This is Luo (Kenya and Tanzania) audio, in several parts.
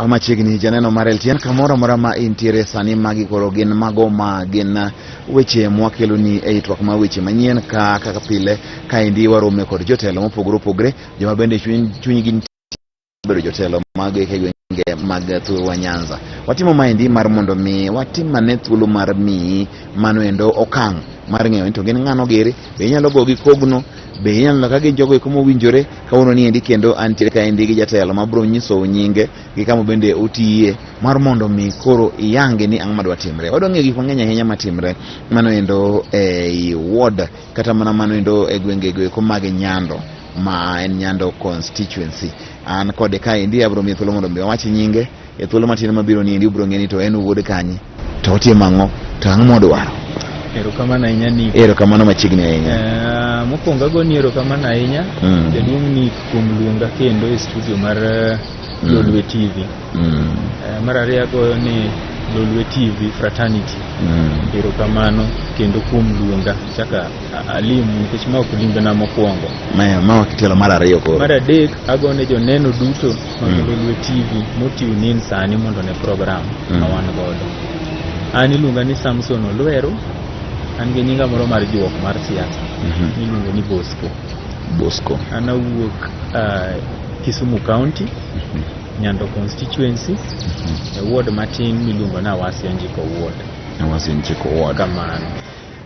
Machiegni janeno mar LTN kamoro amora ma intiere sani, magi koro gin mago ma gin weche mwakeloni e twak mar weche manyien ka kaka pile kaendi warome kod jotelo mopogore opogore, joma bende chunygi nitie bedo jotelo mag e gwenge mag thurwa Nyanza. Watimo maendi mar mondo mi watim ane thuolo mar miyi mano endo okang' mar ng'eyo ni to gin ng'ano giri, be inyalo gogi kogno, be inyalo ka gin jogo eko mowinjore. Kawuono ni endi kendo antiere kaendi gi jatelo ma biro nyisou nyinge gi kama bende otiye mar mondo mi koro iyange ni ang'o madwa timre. Wadwa ng'eyo gik mang'eny ahinya matimre mano endo ei ward kata mana mano endo e gwenge go eko mag Nyando ma en Nyando constituency. An kode kaendi abiro miye thuolo mondo mi owach nyinge e thuolo matin mabiro ni endi ubiro ng'e ni to en wuod kanye to otimo ang'o to ang'o modwaro. Erokamano ahinya, Nick. Erokamano machiegni ahinya. Mokwongo agoni erokamano ahinya, jaduong' Nick, kuom luonga kendo e studio mar Lolwe TV. Mar ariyo, agoyo ni Lolwe TV fraternity erokamano kendo kuom luonga chaka alimu, nikech ma ok limbena mokwongo. Ma tielo mar ariyo koro. Mar adek, agone joneno duto mag Lolwe TV motune in sani mondo ne program ma wan godo. An iluonga ni Samson Olwero, an gi nyinga moro mar juok mar siasa miluongo ni Bosco. Bosco. An awuok Kisumu County, Nyando constituency, e ward matin miluongo ni Awasi Onjiko Ward. Awasi Onjiko Ward. Kamano.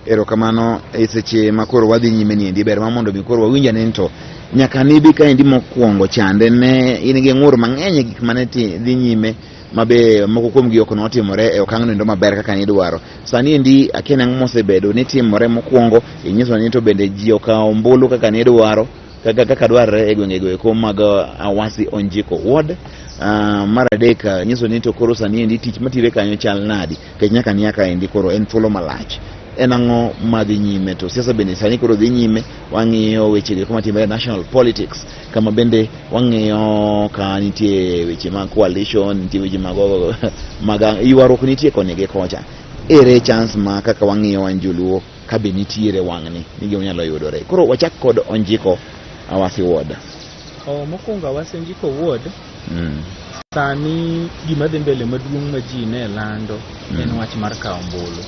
Erokamano. E seche ma koro wadhi nyime ni endi, ber ma mondo mi koro wawinj ane ni to nyaka nibi kaendi mokwongo chande ne in gi ng'ur mang'eny e gik mane dhi nyime ma be moko kuom gi ok notimore e okang' noendo maber kaka nidwaro. Sani endi akia ni ang'o mosebedo ni timore. Mokwongo inyiso ni to bende ji okawo ombulu kaka nidwaro, kaka dwarore e gwenge go eko mag Awasi Onjiko Ward. Mar adek, nyiso ni to koro sani endi tich matire kanyo chal nadi, nikech nyaka niya kaendi koro en thuolo malach, en ang'o madhi nyime? To siasa bende sani koro dhi nyime, wang'iyo weche go eko matimore e national politics, kama bende wang'iyo ka nitie weche mag coalition, nitie weche mag ywaruok, nitie koni gi kocha. Ere chance ma kaka wang'iyo wan joluo ka be nitiere wang'ni ni gima nyalo yudore? Koro wachak kod Onjiko Awasi Ward. Oh, mokwongo Awasi Onjiko Ward, sani gima dhi mbele maduong' ma ji ne lando en wach mar kawo ombulu.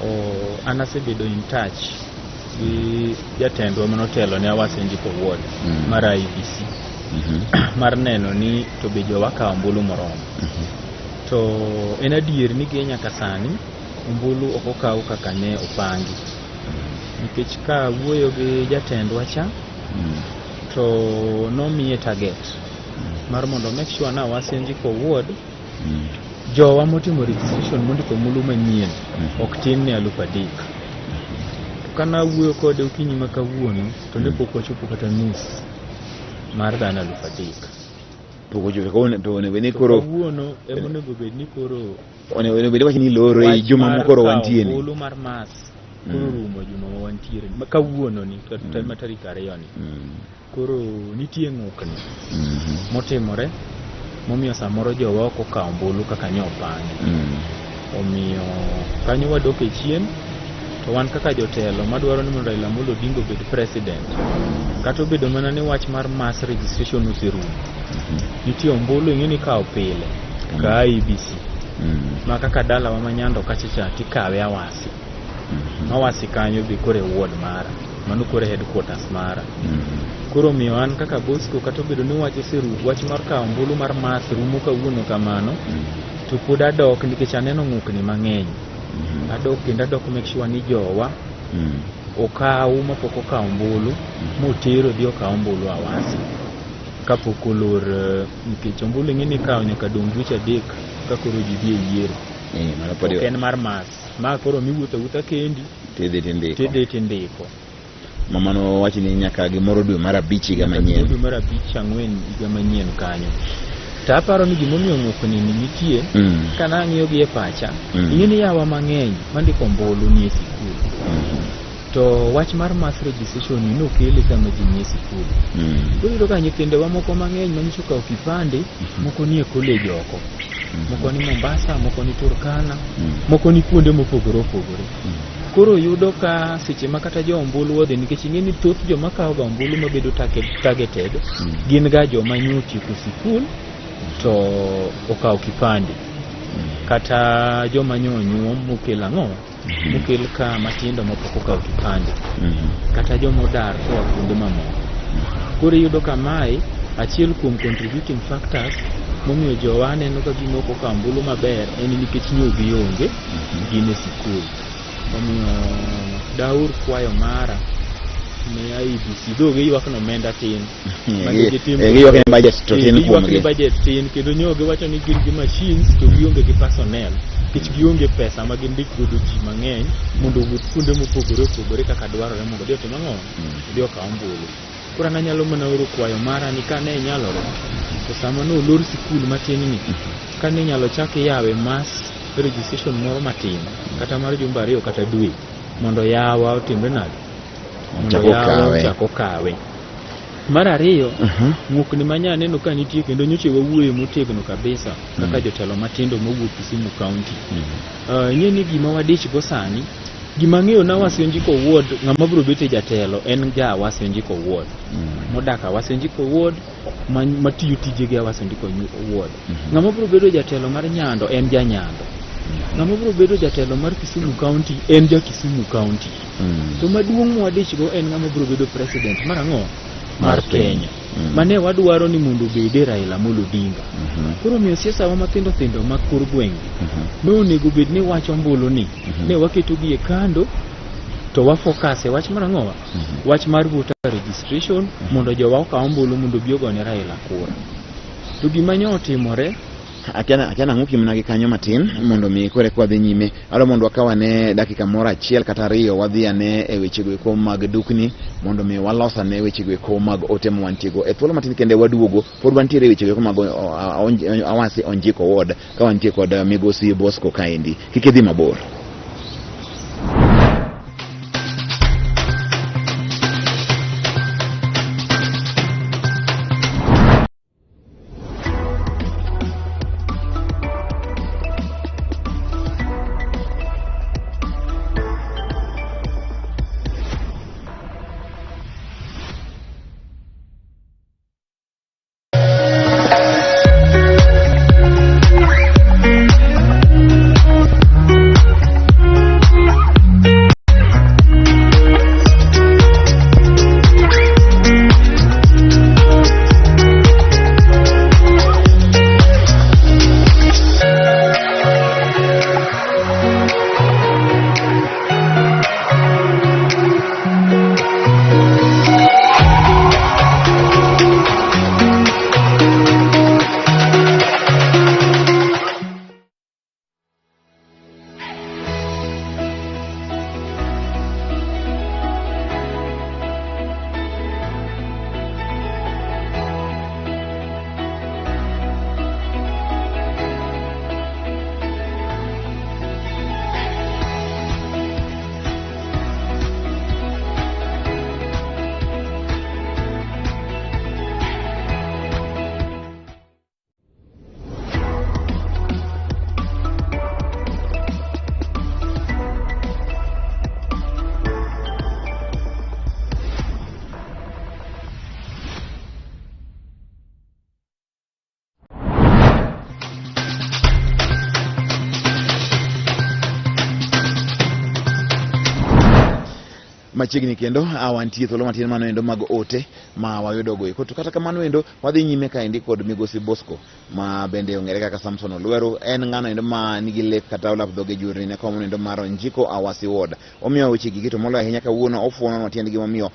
Oh, an asebedo in touch gi jatendwa manotelo ne Awasi Onjiko Ward mar IEBC mar neno ni to be jowa kawo ombulu moromo. To en adier ni gi nyaka sani ombulu ok okaw kaka ne opangi. Nikech ka wuoyo gi jatendwa cha to nomiye target mar mondo make sure na Awasi Onjiko Ward jowa motimo registration mondiko ombulu manyien ok tin ne 3000. To kana wuoyo kode okinyi ma kawuono to ne pok wachopo kata nus mar dhano 3000. Pok ochopo kawuono, to onego bed ni To koro kawuono ema onego bed ni koro onego bed ni wach ni loro ei wach juma mar mokoro kawo wantie ni. ombulu mar mass koro rumo juma ma wantiere ma kawuono ni ma tarik 2 ni. Koro nitie ng'ukni motimore momiyo samoro jowa ok okawo ombulu kaka ne opangi. Omiyo kanyo wadok e chien, to wan kaka jotelo madwaro ni mondo Raila Amolo Odinga obed president, kata obedo mana ni wach mar mass registration oserumo, nitie ombulu ing'e ni ikawo pile ka IEBC ma kaka dalawa ma Nyando kacha cha tikawe Awasi. Awasi kanyo be koro e ward mara, mano koro e headquarters mara. Koro omiyo an kaka Bosco, kata obedo ni wach oserumo, wach mar kawo ombulu mar mass rumo kawuono kamano, to pod adok nikech aneno ng'ukni mang'eny. Adok kendo adok make sure ni jowa okaw mapok okawo ombulu motero dhi okaw ombulu Awasi kapok olor, nikech ombulu ing'e ni ikawo nyaka dong' dweche 3 ka koro ji dhi e yiero. Eh, mano pod Ok en mar mass ma koro miwuotho awuotha kendi tidhi tindiko. Tidhi tindiko. Mama wach ni nyaka gimoro dwe mar 5 higa manyien. Dwe mar 5, 4 higa manyien kanyo. To aparo ni gimomiyo ng'ukni ni nitie, ka nang'iyo gi e pacha, ing'e ni yawa mang'eny mandiko ombulu ni e sikul. To wach mar mass registration ni nokele sama ji nie sikul. Koro iyudo ka nyithindewa moko mang'eny manyocha okawo kipande, moko nie college oko, moko ni Mombasa, moko ni Turkana, moko ni kuonde mopogore opogore. Koro yudo ka seche ma kata jo ombulu odhi, nikech ing'e ni thoth joma kawo ga ombulu mabedo targeted gin ga joma nyo otieko sikul. to okawo kipande kata joma nyo onyuom mokel ang'o mokel ka matindo mapok okawo kipande kata joma odar koa kuonde mamoko. Koro iyudo ka mae achiel kuom contributing factors momiyo jowa aneno ka gima ok okawo ombulu maber en nikech nyo gionge gin e sikul. Omiyo daur kwayo mara ne IEBC though giywak ni omenda tin ma gitim Giywak ni budget to tin giywak ni kuomgi. budget tin kendo nyo giwacho ni gin gi machines to gionge gi personnel nikech gionge pesa ma gindik godo ji mang'eny mondo owuoth kuonde mopogore opogore kaka dwarore mondo odhi otim ang'o odhi okaw ombulu. Koro an anyalo mana oro kwayo mara ni kane nyalore to sama ne olor sikul matin ni kane inyalo chak iyawe mass registration moro matin kata mar jumbe ariyo kata dwe mondo yawa otimre nade mondo Ochak yawa okawe. ochak okawe. Mar ariyo, ng'ukni ma nya neno ka nitie kendo nyocha wawuoye motegno kabisa kaka jotelo matindo mowuok Kisumu County. Ing'e ni gima wadich go sani, gima ang'eyo na Wasionjiko Ward, ng'ama biro bet e jatelo en ja Wasionjiko Ward. Modak Awasionjiko Ward, matiyo tijegi Awasionjiko Ward. Ng'ama biro bedo jatelo mar Nyando en ja Nyando. Ng'ama biro bedo jatelo mar Kisumu County en ja Kisumu County. To maduong' mwadich go en ng'ama biro bedo president mar ang'o? Mar Kenya. Mane wadwaro ni mondo obede Raila Amolo Odinga. Koro omiyo siasa wa mathindo thindo mag kor gwenge ne onego bed ni wach ombulu ni ne waketo gi e kando to wa focus e wach mar ang'o? Wach mar voter registration mondo jowa okaw ombulu mondo obi ogone Raila kura. To gima nyo otimore Akia nang'o kimna gi kanyo matin mondo mi kore kwa dhi nyime. Adwa mondo wakaw ane dakika moro achiel kata ariyo wadhi ane e wechego eko mag dukni mondo mi walos ane wechego eko mag ote ma wantiego. E thuolo matin kende waduogo, pod wantiere e wechego eko mag Awasi Onjiko Ward ka wantie kod Migosi Bosco kaendi. Kik idhi mabor. Machiegni kendo wantie thuolo matin mano endo mag ote ma wayudo go eko. To kata kamano endo wadhi nyime kaendi kod Migosi Bosco ma bende ong'ere kaka Samson Olweru. En ng'ano endo ma nigi lek kata olap dhoge jurni ne kom endo mar Onjiko Awasi Ward. Omiyo weche gigi to moloyo ahinya kawuono ofuononwa tiend gimomiyo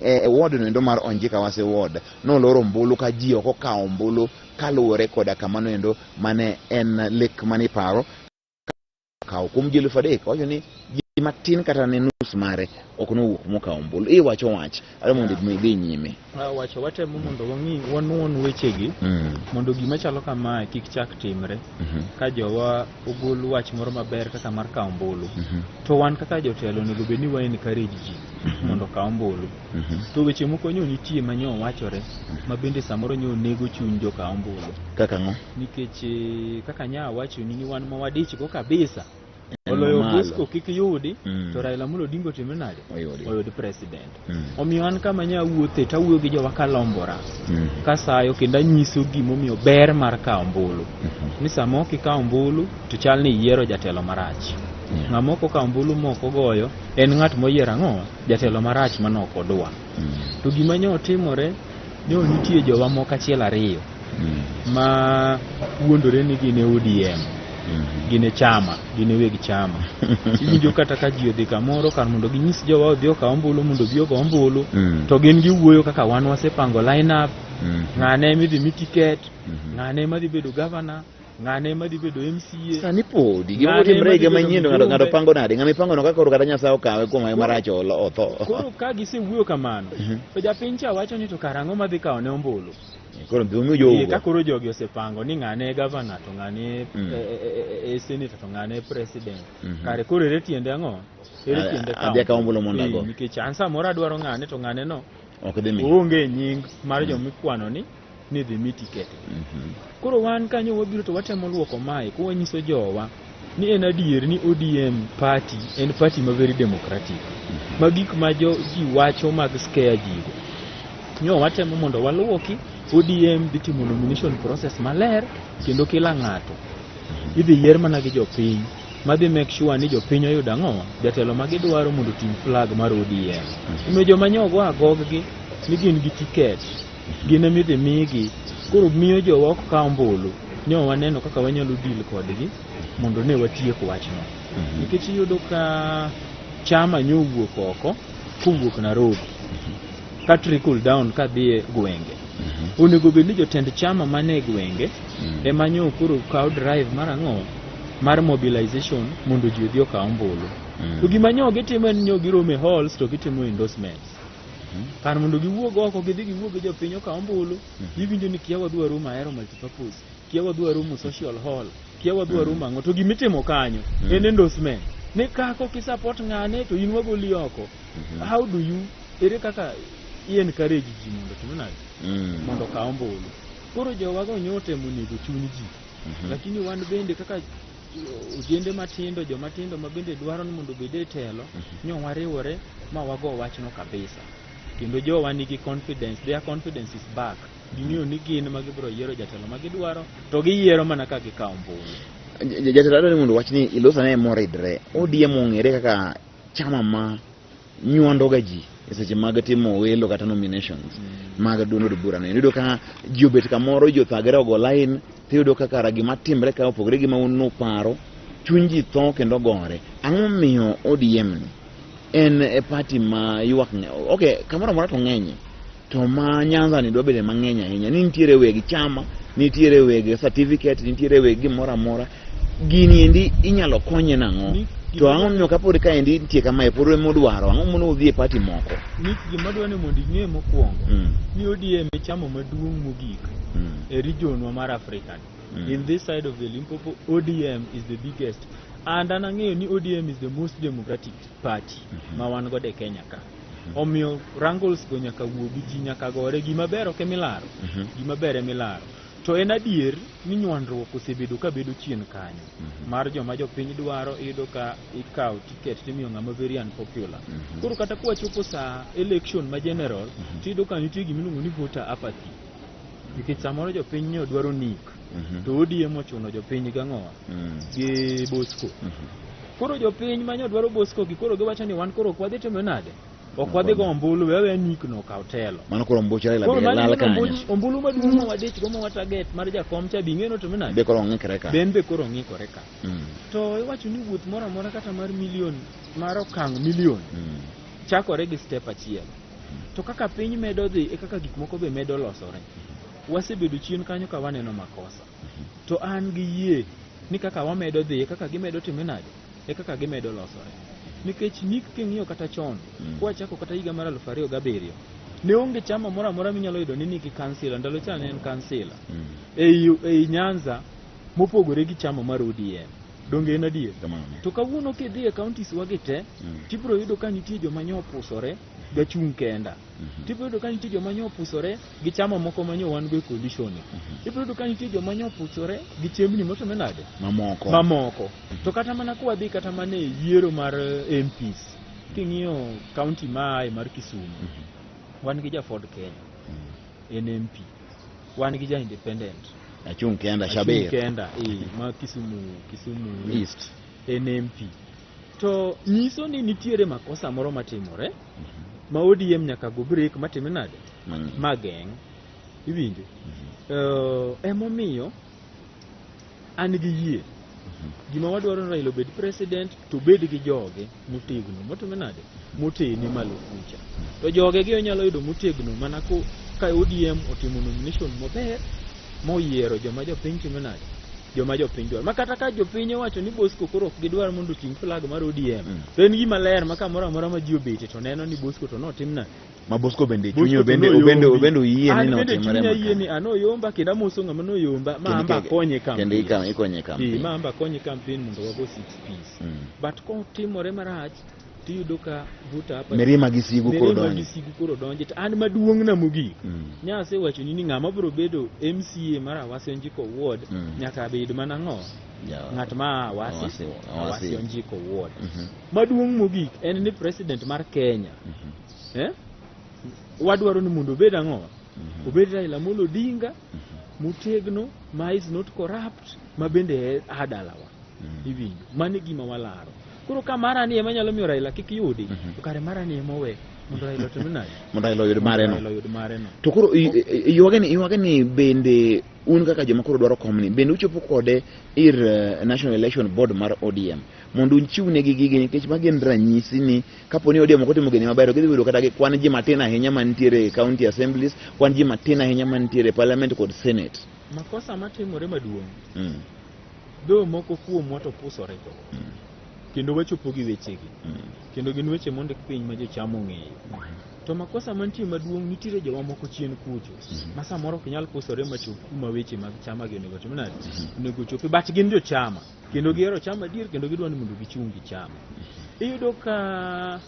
e ward no endo mar Onjiko Awasi Ward nolor ombulu ka ji ok okawo ombulu kaluwore koda kamano endo mane en lek mane iparo kawo kuom ji 3,000. Owacho ni ji matin kata ne nus mare ok nowuok mokawo ombulu. Iwacho wach adwa mondo idhi nyime. Wacho watemo mondo wang'i wanuon wechegi mondo gima chalo kamae kik chak timre. Ka jowa ogol wach moro maber kaka mar kawo ombulu, to wan kaka jotelo onego bed ni wa encourage ji mondo okaw ombulu. To weche moko nyo nitie ma nyo wachore ma bende samoro nyo nego chuny jokaw ombulu. Kaka ang'o? Nikech kaka nya awachoni ni wan ma wadich go kabisa. En Oloyo mamalo. Bosco kik yudi to Raila Amolo Odinga otimre nade? Oyudi. Oyud president. Omiyo an kama nya wuothe to awuoyo gi jowa kalombora. Kasayo kendo anyiso gimomiyo ber mar kawo ombulu. Ni sama ok ikawo ombulu to chal ni iyiero jatelo marach. Ng'ama ok okawo ombulu ma ok ogoyo en ng'at moyiero ang'o? Jatelo marach mane ok odwa. To gima nyo otimore nyo nitie jowa moko achiel ariyo ma wuondore ni gin e ODM, gin e chama, gin e weg chama. Iwinjo kata ka ji odhi kamoro kar mondo ginyis jowa odhi okaw ombulu mondo obi ogo ombulu, to gin giwuoyo kaka wan wasepango line up, ng'ane midhi mi tiket, ng'ane ema dhi bedo governor, ng'ane ema dhi bedo MCA. Sani podi gima Ng'ane otimre ema higa dhi bedo manyien to ng'ato ng'ato mjumbe. pango nade? Ng'ama ipango no ka koro kata Nyasaye okawe kuom hawi marach otho. Koro ka gisewuoyo kamano, to japiny cha wacho ni to kara ang'o madhi kawo ne ombulu? Koro dhi omiyo Ee, jogo. ka koro jogi osepango ni ng'ane e governor to ng'ane e senator to ng'ane e president. Kare koro ere tiende ang'o? Ere tiende kawo Adhi akaw ombulu mondo Ee, ago. nikech an samoro adwaro ng'ane to ng'ane no Ok dhi miyo. oonge e nying mar joma ikwano ni ni dhi mi tiket. Koro wan kanyo wabiro to watemo luoko mae ka wanyiso jowa ni en adier ni ODM party en party ma very democratic. Ma gik ma jo ji wacho mag scare ji go. Nyo watemo mondo waluoki ODM dhi timo nomination process maler kendo kila ng'ato idhi yier mana gi jopiny madhi make sure ni jopiny oyudo ang'o jatelo ma gidwaro mondo oting' flag mar ODM. Omiyo joma nyo ogo agog-gi ni gin gi tiket gin ema idhi migi koro miyo jowa ok kaw ombulu nyo waneno kaka wanyalo deal kodgi mondo ne watiek wachno. Nikech iyudo ka chama nyo owuok oko kowuok Nairobi ka trickle down ka dhi e gwenge. Onego bed ni jotend chama mane e gwenge ema nyo koro kaw drive mar ang'o? Mar mobilization mondo ji odhi okaw ombulu. To gima nyo gitimo en nyo giromo e halls to gitimo endorsements. Kar mondo giwuog oko gidhi giwuo gi jopiny okaw ombulu, iwinjo ni kia wadhi waromo Ahero multipurpose, kia wadhi waromo social hall, kia wadhi waromo ang'o. To gimitimo kanyo en endorsement. Ni ka kok i support ng'ane to in wagoli oko. How do you, ere kaka i encourage ji mondo otim nade? Mondo okaw ombulu. Koro jowago nyo otemo nego chuny ji. Lakini wan bende kaka ojende matindo, joma tindo ma bende dwaro ni mondo obed e telo, nyo wariwore ma wago wachno kabisa. Kendo jowa nigi confidence, their confidence is back. Ging'eyo ni gin ma gibiro yiero jatelo ma gidwaro, to giyiero mana ka gikawo ombulu. Jatelo adwaro ni mondo wach ni ilos ane moridre. ODM ong'ere kaka chama ma nywando ga ji e seche mag timo welo kata nominations mag duond od bura no. Iyudo ka ji obet kamoro, ji othagre ogo line, tiyudo ka kara gima timre ka opogore gi ma un nuparo, chuny ji tho kendo gore. Ang'o momiyo ODM ni en e party ma ywak ng'e- okay, kamoro amora to ng'enye to ma Nyanza ni dwa bedo mang'eny ahinya ni nitiere weg chama nitiere weg certificate nitiere weg gimoro amora gini endi inyalo konye nang'o Ni- to ang'o momiyo kapod kaendi nitie kamae pod emodwaro ang'o mono udhi e party moko Ni gima dwa ni mondo ing'e mokwongo ni ODM e chama maduong' mogik e region wa mar Africa ni. In this side of the Limpopo, ODM is the biggest. And an ang'eyo ni ODM is the most democratic party ma wan godo e Kenya ka. Omiyo wrangles go nyaka wuogi, ji nyaka gore, gima ber ok emilaro. Gima ber emilaro. To en adier ni nywandruok osebedo ka bedo chien kanyo mar joma jopiny dwaro iyudo ka ikawo ticket timiyo ng'ama very unpopular. Koro kata kwachopo sa election ma general tiyudo ka nitie gimiluongo ni voter apathy. Nikech samoro jopiny ne dwaro Nick to ODM ochuno jopiny gang'owa gi Bosco. Koro jopiny manyo dwaro Bosco gi koro giwacho ni wan koro ok wadhi timo nade? Ok wadhi go ombulu we aweya Nick no okaw telo. Mano koro ombuch Raila Koro be mano lal gino kanyo. ombulu maduong' ma wadich go ma watarget mar jakom cha be ing'e notimo nade? Be koro ong'ikre ka. Ben be koro ong'ikore ka. To iwacho ni wuoth moro amora kata mar milion mar okang' milion chakore gi step achiel. To kaka piny medo dhi e kaka gik moko be medo losore. Wasebedo chien kanyo ka waneno makosa. To an gi yie ni kaka wamedo dhi e kaka gimedo timo nade? E kaka gimedo losore. Nikech Nick king'iyo kata chon, kwachako kata higa mar 2007, ne onge chama moro amora minyalo yudo ni nigi kansila, ndalo cha ne en kansila. Ei Nyanza mopogore gi chama mar ODM. Donge en adier? Kamano. To kawuono kidhi e counties wagi te, tibiro yudo ka nitie joma nyo opusore. Gachung' kenda. Tibiro yudo ka nitie joma nyo opusore gi chama moko ma nyo wan go e coalition ni. Ibiro yudo ka nitie joma nyo opusore gi chembni motime nade? Mamoko. Mamoko. To kata mana kwadhi kata mana e yiero mar MPs, king'iyo county ma ae mar Kisumu, wan gi ja Ford Kenya, en MP. Wan gi ja Independent. Achung' kenda Achung' Shabir. kenda, ma Kisumu, Kisumu East. En MP. To nyiso ni nitiere makosa moro matimore ma ODM nyaka go break matime nade? Mageng'. Iwinjo? Emomiyo an gi yie. Gima wadwaro ni Raila obed president to obed gi joge motegno. Motime nade? Motene malo kucha. To joge gi onyalo yudo motegno mana ka ODM otimo nomination maber moyiero joma jopiny timo nade? Joma jopiny dwaro. Ma kata ka jopiny owacho ni Bosco koro ok gidwar mondo oting' flag mar ODM. To en gima ler ma kamoro amora ma ji obete to neno ni Bosco to notim nade? Ma Bosco bende Bosco chunye to obende noyombi. Obende oyie ni An bende notimore chunya yie makare. ni an oyomba kendo amoso ng'ama noyomba ma Kendo amba akonye kendo campaign. ikonye campaign. Ma amba akonye campaign mondo wago six piece. But kotimore marach tiyudo ka vuta hapa Mirima gi sigu koro mirima donjo. gi sigu koro donjo to an maduong' na mogik. Nya asewachoni ni ng'ama biro bedo MCA mar Awasi Onjiko Ward nyaka bed mana ng'o? Ng'at ma Awasi, Awasi, Awasi Awasi. Onjiko Ward. Maduong' mogik en ni president mar Kenya. Wadwaro ni mondo obed ang'o? Obed Raila Amolo Odinga motegno ma is not corrupt ma bende a dalawa. Iwinjo? Mano e gima walaro. Koro ka mara ni ema nyalo miyo Raila kik yudi, to kare mara ni ema owe mondo Raila otim nade? Mondo Raila oyud mare no. Raila oyud mare no. To koro ywage ni bende un kaka joma koro dwaro komni bende uchopo kode ir National Election Board mar ODM mondo uchiw negi gigi nikech magi en ranyisi ni kapo ni ODM ok otimo gini maber gidhi yudo kata gi kwan ji matin ahinya mantiere e county assemblies, kwan ji matin ahinya mantiere e parliament kod senate. Makosa matimore maduong'. Dho moko kuomwa to pusore. Kendo wachopo gi wechegi. Kendo gin weche mondik piny ma jochama ong'eyo. To makosa mantie maduong' nitiere joma moko chien kucho. Ma samoro ok nyal pusore machop kuma weche mag chama gi onego otim nade? Onego ochopi. But gin jochama. Kendo gihero chama adier kendo gidwa ni mondo gichung' gi chama. Iyudo ka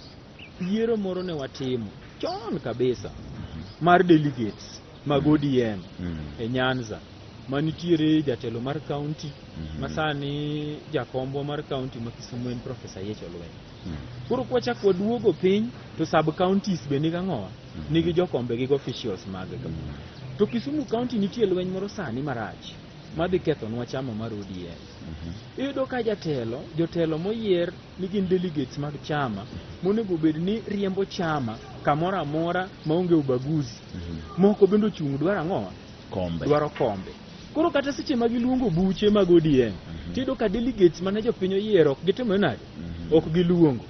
yiero moro ne watimo chon kabisa mar delegates mag ODM e Nyanza manitiere jatelo mar county ma sani jakombwa mar county ma Kisumu en Professor Yiech Olweny. Koro kwachak waduogo piny to sub counties be nigi ang'owa? Nigi jokombe gi officials mag gi. To Kisumu county nitie lweny moro sani marach madhi kethonwa chama mar ODM. Iyudo ka jatelo, jotelo moyier ni gin delegates mag chama monego bed ni riembo chama kamoro amora maonge ubaguzi. Moko bende ochung' dwaro ang'owa? Kombe. Dwaro kombe. Koro kata seche ma giluongo buche mag ODM, tiyudo ka delegates mane jopiny oyiero ok gitimo nade? Ok giluongo.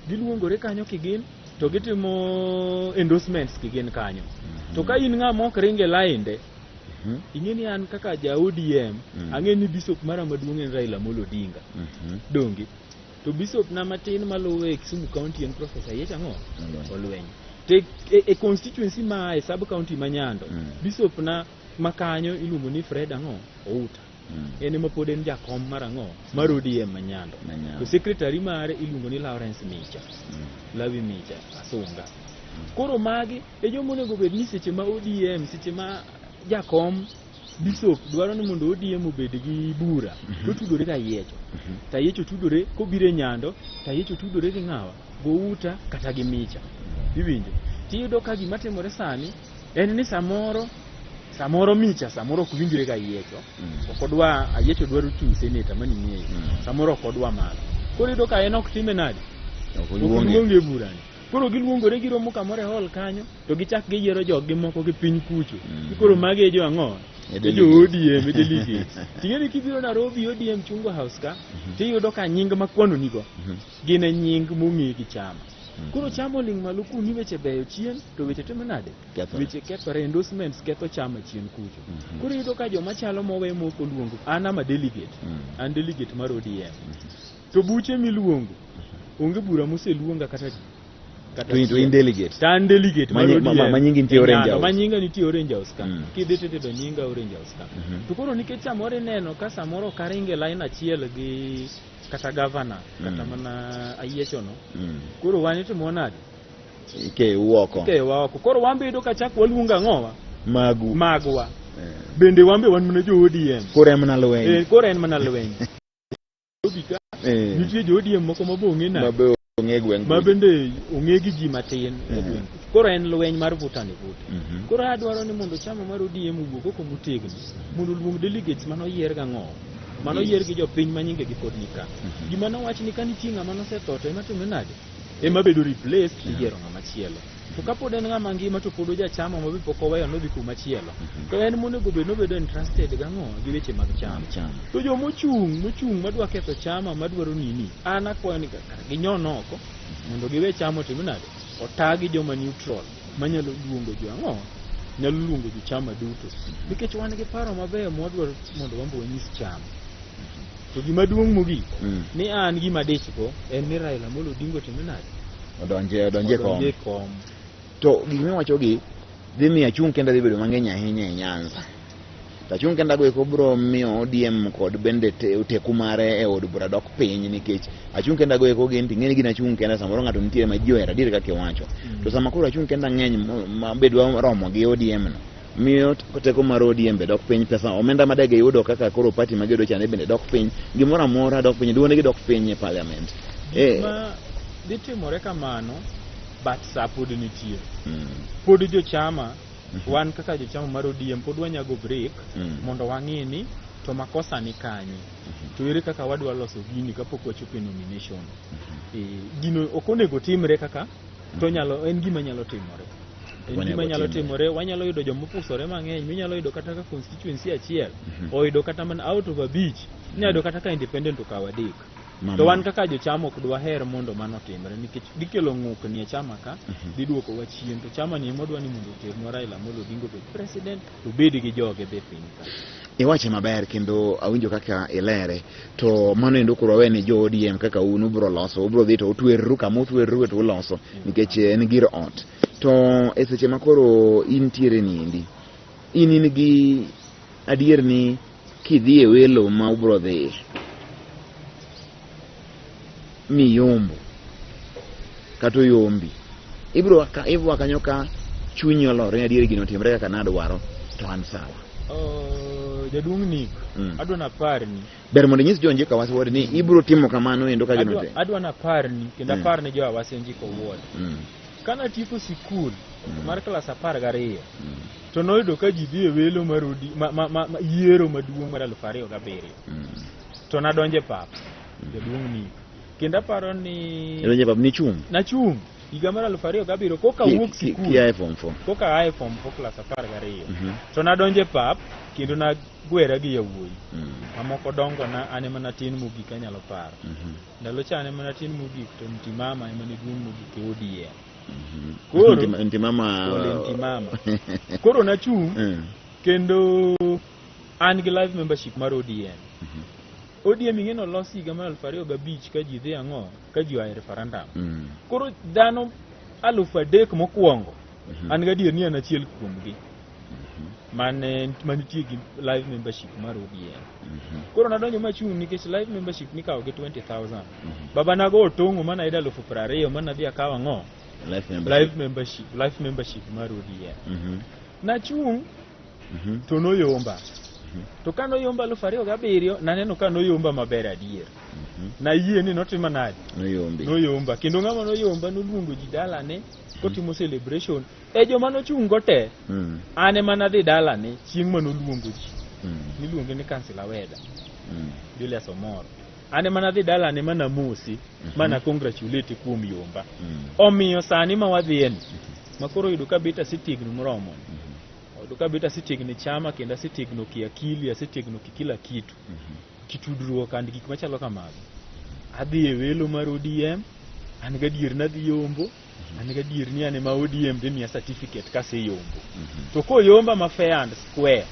Giluongore kanyo kigin to gitimo endorsements kigin kanyo. To ka in ng'ama ok ring e line ing'e ni an kaka ja ODM, ang'e ni bishop mara maduong' en Raila Amolo Odinga. Donge? To bishop na matin maluwe e Kisumu County en Professor Yiech ang'o? Olweny. Olweny. To e constituency ma e sub county ma Nyando, bishop na makanyo iluongo ni Fred ang'o? Outa. En ema pod en jakom mar ang'o? Mar ODM ma Nyando. Ma Nyando. To secretary mare iluongo ni Lawrence Micha. Lawi Micha Asunga. Koro magi e joma onego bed ni seche ma ODM, seche ma jakom bishop dwaro ni mondo ODM obed gi bura, to tudore ga Yiecho. To Yiecho tudore kobiro e Nyando, to Yiecho tudore gi ng'awa? Gouta kata gi Micha. Iwinjo? Tiyudo ka gima timore sani en ni samoro Micha samoro ok winjre ga Yiecho. Ok odwa Ayiecho dwaro chung' seneta mani ng'eyo. Samoro ok odwa mano. Koro iyudo ka en ok time nade? Ok Ok oluonge. luonge e burani. Koro giluongore giromo kamoro e hall kanyo to gichak giyiero joggi moko gi piny kucho. Koro magi e jo ang'o? E E jo delegates. ODM e delegates. Ting'e ni kibiro Nairobi ODM Chungwa House ka tiyudo ka nying makwano nigo gin e nying mong'e gi chama. Koro chama oling' malo kuni weche beyo chien to weche timo nade? Kethore. Weche kethore, endorsements ketho chama chien kucho. Koro iyudo ka joma chalo mowe mok oluongo, an ama delegate, an delegate mar ODM. To buche miluongo, onge bura moseluonga kata To in achiel. delegate. To an delegate mar ODM. Ma nyingi nitie E Orange Nyando, House. Ma nyinga nitie Orange House ka. Kidhi tiyudo nyinga Orange House ka. To koro nikech samoro ineno ka samoro ok aringe line achiel gi kata governor, kata mana Ayiecho no. Koro wan itimo nade? Ikeyo oko. Ikeyowa oko. Koro wan be iyudo ka chak waluongo ang'owa? Magu. Magwa. Bende wan be wan mana jo ODM. Koro en mana lweny. Koro en mana lweny. Nairobi ka Eh. nitie jo ODM moko ma be ong'e Ma nade? be ong'e gweng' Ma kucho. bende ong'e gi ji matin e gweng'. Koro en lweny mar vuta ni vuta. Koro adwaro ni mondo chama mar ODM owuog oko motegno mondo oluong delegates mane oyier gang'o mane oyier gi jopiny ma nyingegi pod nika. Gima nowach ni ka nitie ng'ama nosetho to ema timre nade? Ema bedo replaced tiyiero ng'ama chielo. To kapod en ng'ama ngima to pod ojachama ma be pok oweyo nodhi kuma chielo. To en monego bed nobedo entrusted gang'o gi weche mag chama. Chama. To jomochung' mochung' madwa ketho chama madwaro nini an akwayo ni kara ginyon oko mondo giwe chama otim nade otagi joma neutral manyalo luongo jo ang'o nyalo luongo jo chama duto nikech wan gi paro mabeyo mwadwaro mondo wan be wanyis chama to gima duong' mogik ni an gima dich go en ni Raila Amolo Odinga otim nade Odonje kom. Odonje kom. To gik miwachogi dhi miyo achung' kenda dhi bedo mang'eny ahinya e Nyanza. To achung' kenda go eko biro miyo ODM kod bende teku mare e od bura dok piny nikech achung' kenda go eko gin ting'e ni gin achung' kenda samoro ng'ato nitiere ma ji ohero adier kaka iwacho. To sama koro achung' kenda ng'eny ma be dwa romo gi ODM no miyo teko mar ODM be dok piny, pesa omenda ma dege yudo kaka koro party ma giyudo chande bende dok piny, gimoro amora dok piny, duondegi dok piny e parliament. Gik ma dhi timore kamano but sa pod nitie. Pod jochama wan kaka jochama mar ODM pod wanyago break mondo wang'i ni to makosa ni kanye to ere kaka wadwa loso gini kapok wachopo e nomination. Gino ok onego timre kaka to nyalo en gima nyalo timore. En Onego gima nyalo timre. timore wanyalo yudo joma opusore mang'eny minyalo yudo kata ka constituency achiel oyudo kata mana out of abich inyalo yudo kata ka independent okawo adek. To wan kaka jochama ok dwaher mondo mano otimre nikech dhi kelo ng'ukni e chama ka dhi duokowa chien to chama ni ema wadwa ni mondo oternwa Raila Amolo Odinga obed president to obed gi joge be piny ka. Iwache maber kendo awinjo kaka ilere to mano endo koro wawe ne jo ODM kaka un ubro loso ubro dhi to utwerru kama utwerru to uloso nikech en gir ot. To e seche ma koro intiere niendi in gi adier ni kidhi e welo ma ubro dhiye miyombo kata oyombi ibro ibro kanyo ka chunyi olor ni adier gino otimre kaka nadwaro to an sawa. Jaduong' Nick adwa naparni Ber mondo inyis jo Njiko Awasi Ward ni ibro timo kamano endo ka gino adwa, adwa naparni kendo aparni jo Awasi Njiko Ward. Kanatieko sikul mar klas 12 to noyudo ka ji dhi e welo mar odi, ma, ma, ma, ma yiero maduong' mar 2007 to nadonjo e pap jaduong' Nick kendo aparo ni Idonjo e pap nichung'? Nachung' higa mar 2007 koka wuok sikul Kia e form 4. koka aa e form 4 klas 12 to nadonjo e pap kendo nagwera gi yawuoyi mamoko dongo na an ema natin mogik anyalo paro ndalo cha an ema natin mogik to Ntimama ema ne duong' mogik e ODM. Koro Ntimama Ole Ntimama. Koro nachung' kendo an gi life membership mar ODM. ODM ing'e nolos higa mar 2005 ka ji dhi ang'o ka ji oa e referendum. Koro dhano 3000 mokwongo an gadier ni an achiel kuomgi mane manitie gi life membership mar ODM. Koro nadonjo machung' nikech life membership nikawo gi 20,000. Baba nago otong'o mana yudo 20,000 mana dhi akawo ang'o? Life membership. Life membership mar ODM. Nachung' to noyomba. To ka noyomba 2007 naneno ka noyomba maber adier. Nayie ni notima nade? Noyombi. Noyomba. Kendo ng'ama noyomba noluongo ji dalane kotimo celebration. E joma nochung' go te, an ema nadhi dalane chieng' manoluongo ji. Niluonge ni Kansila Weda, Julius Omoro. An ema nadhi dalane mana mosi, mana congratulate kuom yomba. Omiyo sani ma wadhiye ni, ma koro oyudo ka bet asetegno moromo. Oyudo ka bet asetegno e chama kendo asetegno kiakili, asetegno ki kila kitu. Kitudruok and gik machalo kamago. Adhi e welo mar ODM, an gadier nadhi yombo, an gadier ni an ema ODM dhi miya certificate kaseyombo. To koyomba ma fair and square,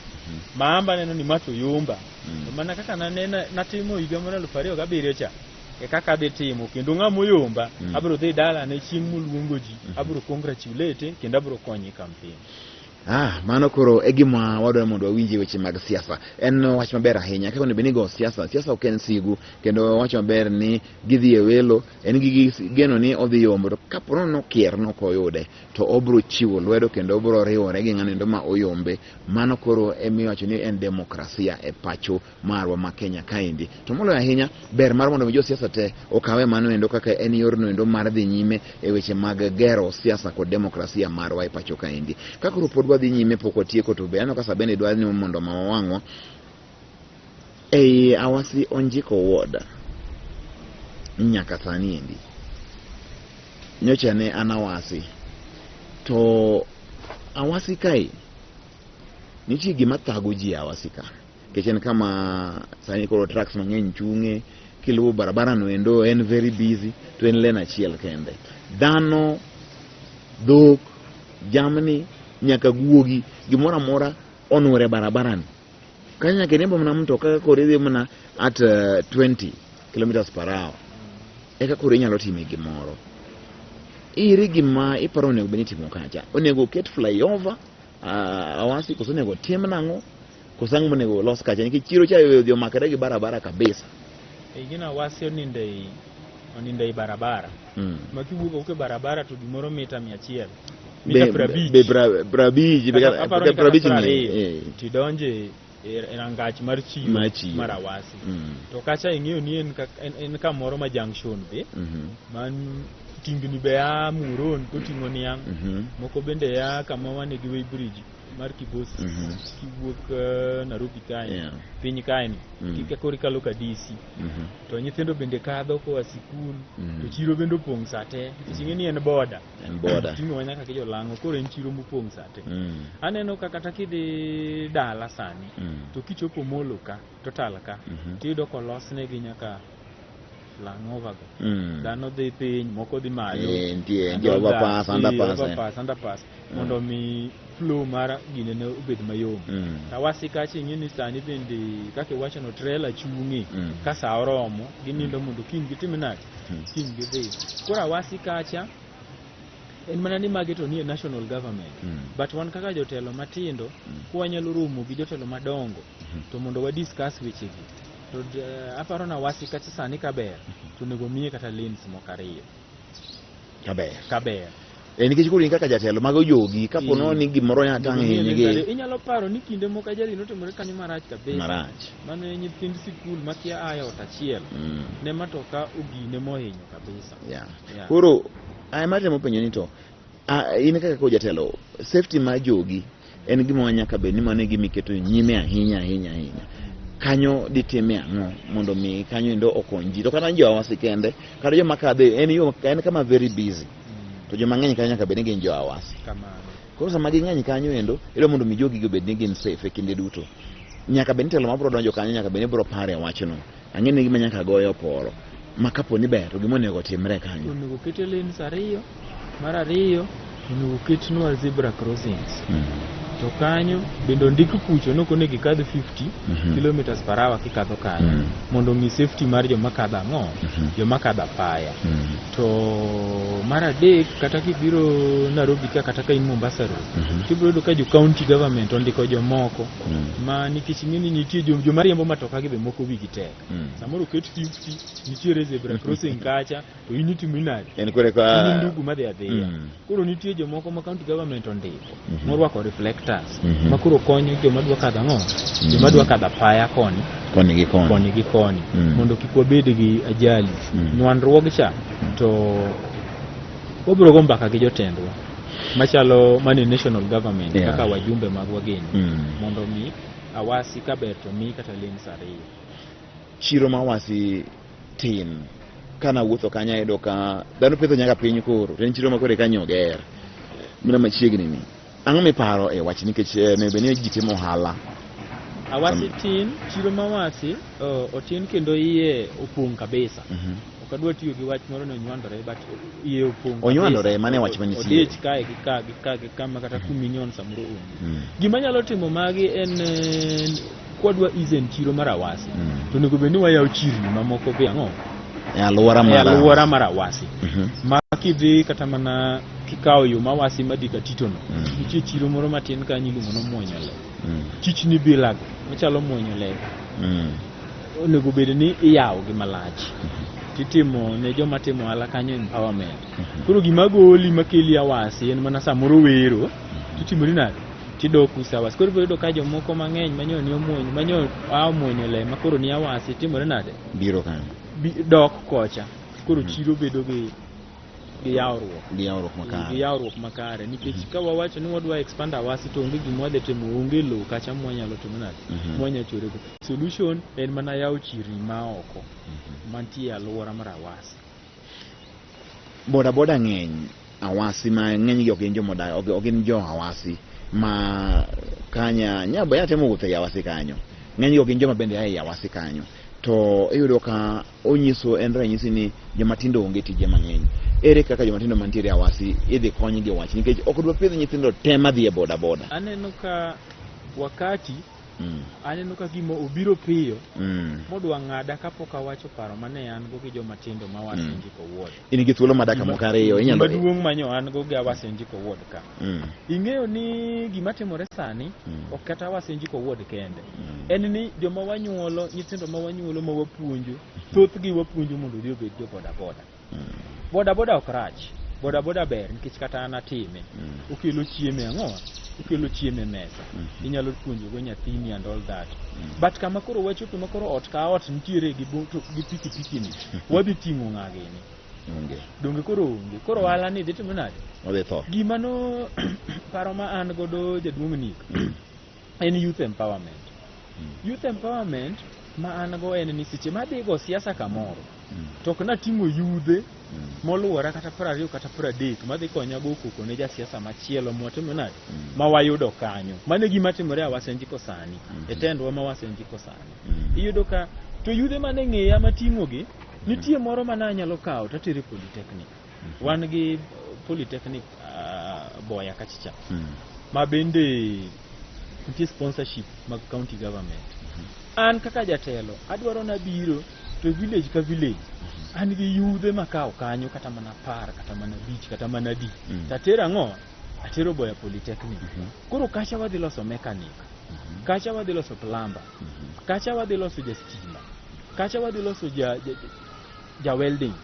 ma amba neno ni ma to yomba. To mana kaka nanena natimo higa mar 2007 cha, e kaka adhi timo kendo ng'ama oyomba abiro dhi dalane chieng' moluongo ji, abiro congratulate kendo abiro konye e campaign. Ah, mano koro e gima wadwaro mondo wawinj e weche mag siasa. En wach maber ahinya kaka onego bed ni igo siasa. Siasa ok en sigu kendo wach maber ni gidhi e welo en gi geno ni odhi yombo to kapo ni nokier nok oyude to obro chiwo lwedo kendo obro riwore gi ng'ano endo ma oyombe. Mano koro emiwacho ni en demokrasia e pacho marwa ma Kenya kaendi. To moloyo ahinya, ber mar mondo mi josiasa te okawe mano endo kaka en yorno endo mar dhi nyime e weche mag gero siasa kod demokrasia marwa e pacho kaendi. Ka koro pod wadhi nyime pok watieko to be aneno ka sa bende dwaro ni mondo ma wawang'wa ei Awasi Onjiko Ward nyaka sani endi. Nyocha ne an Awasi to Awasi kae nitie gima thago ji e Awasi ka nikech en kama sani koro trucks mang'eny chung'e kiluwo barabara no endo en very busy to en lane achiel kende dhano dhok jamni nyaka guogi gimoro amora onwore e barabara ni kanyo nyaka iriembo mana mtoka ka koro idhi mana at 20 kilometers per hour eka koro inyalo time gimoro iri gima iparo onego bed ni itimo kacha onego oket flyover Awasi koso onego tim nang'o koso ang'o monego olos kacha nikech chiro cha odhi omakore gi barabara kabisa Ing'e ni Awasi onindo ei onindo ei barabara. Ma kiwuok awuoka e barabara to gimoro mita 100. Mita 50. Be 50 be Kata aparo ni kata 50 piero ni ariyo tidonje e rangach mar chiro Mar chiro. mar Awasi. To kacha ing'eyo ni en, en kamoro ma junction be man tingni be a Muron koting'o niang' moko bende a kama wane gi weighbridge mar Kibos kiwuok Nairobi kae piny kae ni kika koro ikalo ka DC to nyithindo bende kadho koa sikul to chiro bende opong' sa te nikech ing'e ni en boda En boda. Ting'owa nyaka gi jolang'o koro en chiro mopong' sa te. Aneno ka kata kidhi dala sani to kichopo Molo ka total ka tiyudo kolosnegi nyaka flyover go. Dhano dhi piny, moko dhi malo. Eh, nitie And nitie all that. overpass, Eh, underpass, eh. overpass, underpass. Mondo mi flow mar ginene obed mayom. Awasi kacha ing'e ni sani bende kaka iwacho no trailer chung'e ka sa oromo ginindo mondo kiny gitim nade? Kiny gidhi. Koro Awasi kacha en mana ni magi to nie national government. But wan kaka jotelo matindo kwanyalo romo gi jotelo madongo to mondo wa discuss wechegi. To aparo na Awasi kacha sani kaber to onego miye kata lanes moko ariyo. Kaber. Kaber. Nikech koro in kaka jatelo mago jogi kapo no ni gimoro nya tang' Onego miye hinyi lanes gi ariyo. Inyalo paro ni kinde moko ajali notimore kanyo marach kabisa. Marach. Mane nyithind sikul makia a e ot achiel ne matoka ogine mohinyo kabisa. Yeah. Koro ema atemo penjo ni to in kaka koro jatelo safety mar jogi en gima nyaka bed ni mano e gima iketo nyime ahinya ahinya ahinya. Kanyo ditime ang'o mondo mi kanyo endo okony ji to kata jo Awasi kende kata joma kadhe en yo en kama very busy to joma ng'eny kanyo nyaka bed ni gin jo Awasi. Kamano. Koro sama ging'eny kanyo endo idwa mondo mi jogi obed ni gin safe e kinde duto. Nyaka bed ni telo mabiro donjo kanyo nyaka bed ni biro paro e wachno. Ang'e ni gima nyaka goyo oporo ma kapo ni ber to gima onego timre kanyo. Onego kete lanes ariyo, mar ariyo onego ketnwa zebra crossings. To kanyo bende ondik kucho ni ok onego ikadh 50 kilometers per hour kikadho kanyo mondo ong'i safety mar joma kadho ang'o? Joma kadho apaya. To mar adek kata kibiro Nairobi ka kata ka in Mombasa Road tibiro yudo ka jo county government ondiko jomoko ma nikech ing'e ni nitie joma riembo matoka gi be moko wigi tek. Samoro oket 50 nitiere zebra crossing kacha to in itimo nade? En kore ka In ndugu madhi adhiya. Koro nitie jomoko ma county government ondiko morwako reflectors ma koro konyo joma dwa kadho ang'o? Joma dwa kadho apaya koni Koni gi koni. koni gi koni mondo kik wabed gi ajali. Nywandruog cha to wabiro go mbaka gi jotendwa machalo mane national government kaka wajumbe magwa gini mondo mi Awasi kaber to mi kata lanes ariyo. Chiro ma Awasi tin kana wuotho kanyo ayudo ka dhano petho nyaka piny koro to en chiro ma koro eka nyo ger mana machiegni ni. Ang'o miparo e wach nikech onego bed ni ji timo ohala? Awasi tin, chiro ma Awasi otin kendo iye opong' kabisa. Ok adwa tiyo gi wach moro ni onywandore but iye opong' kabisa. Onywandore, mano e wach manitie. Odich kae gi ka gi ka gi ka ma kata kuminyon samoro onge. Gima nyalo timo magi en kwadwa easen chiro mar Awasi to onego bed ni wayawo chirni mamoko be ang'o? E alwora E mar alwora mar Awasi. Ma kidhi kata mana Kikawo yo ma Awasi madhi Katito no, Mm. nitie chiro moro matin kanyo iluongo ni Omuonyo Le. Mm. Chichni bilago machalo muonyo le Mm. onego bed ni iyawogi malach titimo ne joma timo ohala kanyo empowerment. Koro gima goli makeli Awasi en mana samoro wero titimori nade tidok uso Awasi. Koro ibiro yudo ka jomoko mang'eny manyo ni omuonyo manyo a omuonyo le ma koro ni Awasi timore nade Biro kanyo. Dok kocha. Koro chiro bedo gi yawruok. Gi yawruok makare. Gi yawruok makare nikech ka wawacho ni wadwa expand Awasi to onge gima wadhi timo, onge lowo kacha mwanyalo timo nade mwanyalo chorego. Solution en mana yawo chirni ma oko mantie e alwora mar Awasi. Boda boda ng'eny Awasi ma ng'enygi ok gin jomodak, ok gin jo Awasi ma kanya nyabo ya temo wuotho e Awasi kanyo. Ng'enygi ok gin joma bende a ei Awasi kanyo. To iyudo ka onyiso en ranyisi ni joma tindo onge tije mang'eny. Ere kaka joma tindo mantiere Awasi idhi konygi e wach nikech ok dwa pidh nyithindo te madhi e boda boda. Aneno ka wakati aneno ka gima obiro piyo modwa ng'ada kapok awacho paro mane an go gi joma tindo ma Awasi Onjiko Ward. In gi thuolo ma dakika moko ariyo inyalo Gima duong' manyo an go gi Awasi Onjiko Ward ka. Ing'eyo ni gima timore sani ok kata Awasi Onjiko Ward kende. En ni joma wanyuolo, nyithindo ma wanyuolo ma wapuonjo, thothgi wapuonjo mondo odhi obed jo boda boda. Boda boda ok rach. Boda boda ber nikech kata an atime. Okelo chiemo e ang'o? Okelo chiemo e mesa. Inyalo puonjogo nyathini and all that. But kama koro wachope ma koro ot ka ot nitiere gi gi pikipiki ni, wadhi ting'o ng'a gini? Onge. Donge koro onge. Koro ohala ni dhi timo nade? Odhi tho. Gima no paro ma an godo jaduong' Nick en youth empowerment. Youth empowerment ma an go en ni seche ma adhi go siasa kamoro to ok nating'o yudhe moluwora kata 20 kata 30 madhi konya go koko ne jasiasa machielo mwatimo nade ma wayudo kanyo. Mano e gima timore Awasi Onjiko sani, e tendwa ma Awasi Onjiko sani. Iyudo ka to yudhe mane ng'eya mating'o gi nitie moro mane anyalo kawo tatero e polytechnic. Wan gi polytechnic Boya kachicha ma bende nitie sponsorship mag county government. An kaka jatelo adwaro nabiro to village ka village an gi yudhe makawo kanyo kata mana 10 kata mana 5 kata mana adi tatero ang'o atero Boya Polytechnic. Koro kacha wadhi loso mechanic, kacha wadhi loso plumber, kacha wadhi loso ja stima, kacha wadhi loso ja welding,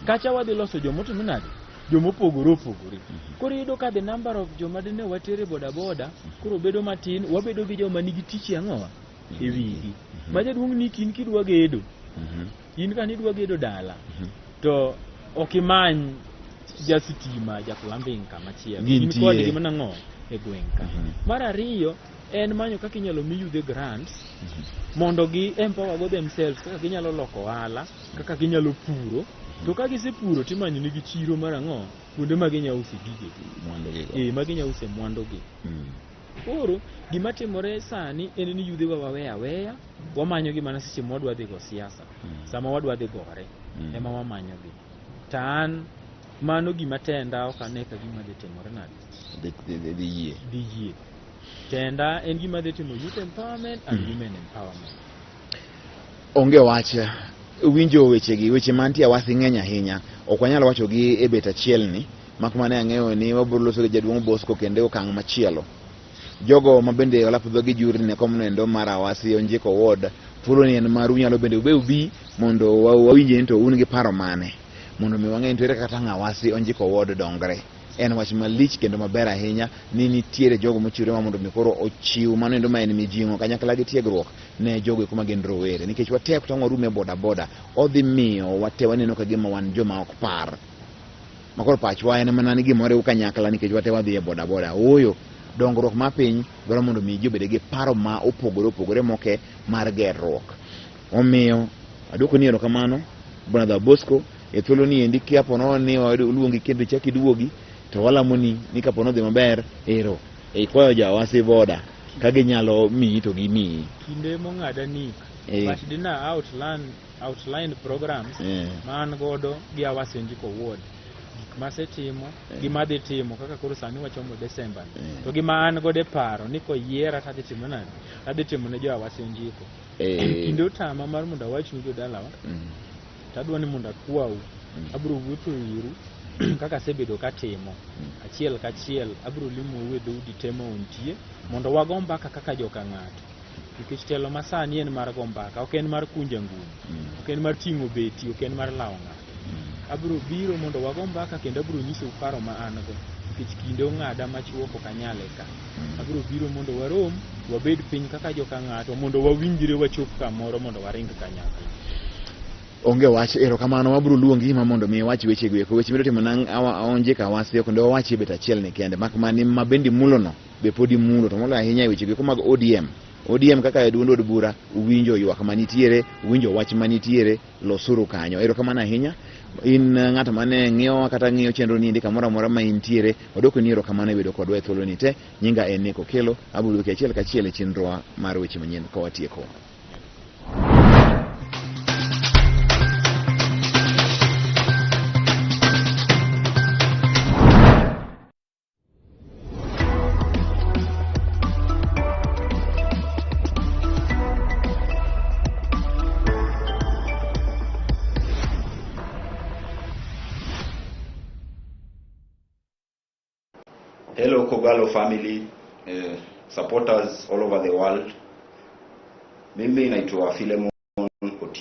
kacha wadhi loso jomotimo nade jomopogore opogore. Koro iyudo ka the number of joma dine watere boda boda koro bedo matin, wabedo gi joma nigi tich ang'o e wigi. Ma jaduong' Nick in kidwa gedo, in ka nidwa gedo dala to ok imany ja sitima, ja plumbing kamachielo. In Gintie. kodgi mana ang'o e gweng' ka. Mar ariyo en manyo kaka inyalo mi yudhe grants mondo gi empower go themselves kaka ginyalo loko ohala, kaka ginyalo puro. To ka gisepuro timanyo nigi chiro mar ang'o kuonde ma ginyalo use gigegi. Mwandu gigo. Ma ginyalo use mwandugi. Koro gima timore sani en ni yudhewa waweyo aweya, wamanyogi mana seche ma wadwa dhi go siasa. Sama wadwa dhi gore ema wamanyogi. To an mano gima tenda ok ane ka gima dhi timore nade. Dhi yie. Dhi yie. Tenda en gima dhi timo youth empowerment and women empowerment. Onge wach. Winjo wechegi, weche mantie Awasi ng'eny ahinya. Ok wanyal wachogi e bet achiel ni, mak mana ang'eyo ni wabiro loso gi jaduong' Bosco kendo e okang' machielo. Jogo ma bende olap dhogi jurni ne kom noendo mar Awasi Onjiko Ward, thuolo ni en maru, unyalo bende ube ubi mondo wawinje ni to un gi paro mane. Mondo mi wang'e ni to ere kaka tang' Awasi Onjiko Ward dongre. En wach malich kendo maber ahinya ni nitiere jogo mochiwre ma mondo mi koro ochiw mano endo ma en mijing'o kanyakla gi tiegruok ne jogo eko ma gin rowere. Nikech watek to warume boda boda, odhi miyo wate waneno ka gima wan joma ok par. Ma koro pachwa en mana ni gimoro riw kanyakla nikech wate wadhi e boda boda. Ooyo, dongruok mar piny dwaro mondo mi ji obed gi paro ma opogore opogore moke mar gerruok. Omiyo aduoko ni erokamano Brother Bosco e thuolo ni endi kiapo nono ni oluongi kendo ichak iduogi to walamoni ni kapo nodhi maber ero ikwayo jo Awasi boda ka ginyalo miyi to gimiyi. Kinde mong'ada Nick, but dina outline programs ma an godo gi Awasi Onjiko Ward. Gik masetimo, gi madhi timo kaka koro sani wachomo December ni. To gima an godo e paro ni koyiera to adhi timo nade? Adhi timo ne jo Awasi Onjiko. Kinde otama mar mondo awachnu jodalawa, to adwa ni mondo akwau. Abiro wuotho iru. Kaka asebedo katimo, achiel kachiel abiro limou e dhoudi te ma untie mondo wago mbaka kaka joka ng'ato. Nikech telo masani en mar go mbaka, ok en mar kunja ngumi, ok en mar ting'o beti, ok en mar lawo ng'ato. Abiro biro mondo wago mbaka kendo abiro nyisou paro ma an go nikech kinde ong'ada machuok ok anyale ka. Abiro biro mondo warom, wabed piny kaka joka ng'ato mondo wawinjre wachop kamoro mondo waring kanyakla. Onge wach, erokamano. Wabiro luongi ma mondo mi iwach weche go eko. Weche midwa timo na Onjik Awasi ok wawach e bet achiel ni kende. Mak mana ni ma bende imulono be pod imulo to moloyo ahinya e weche go eko mag ODM. ODM kaka e duond od bura uwinjo ywak manitiere, uwinjo wach manitiere, losuru kanyo. Erokamano ahinya. In ng'at mane ng'iyowa kata ng'iyo chenro ni endi kamoro amora ma intiere, wadwoko ni erokamano e bedo kodwa e thuolo ni te. Nyinga en Nick Okello, abiro duoki achiel kachiel e chenrowa mar weche manyien ka watieko. Hello Kogalo family, supporters all over the world. Mimi naitwa Philemon.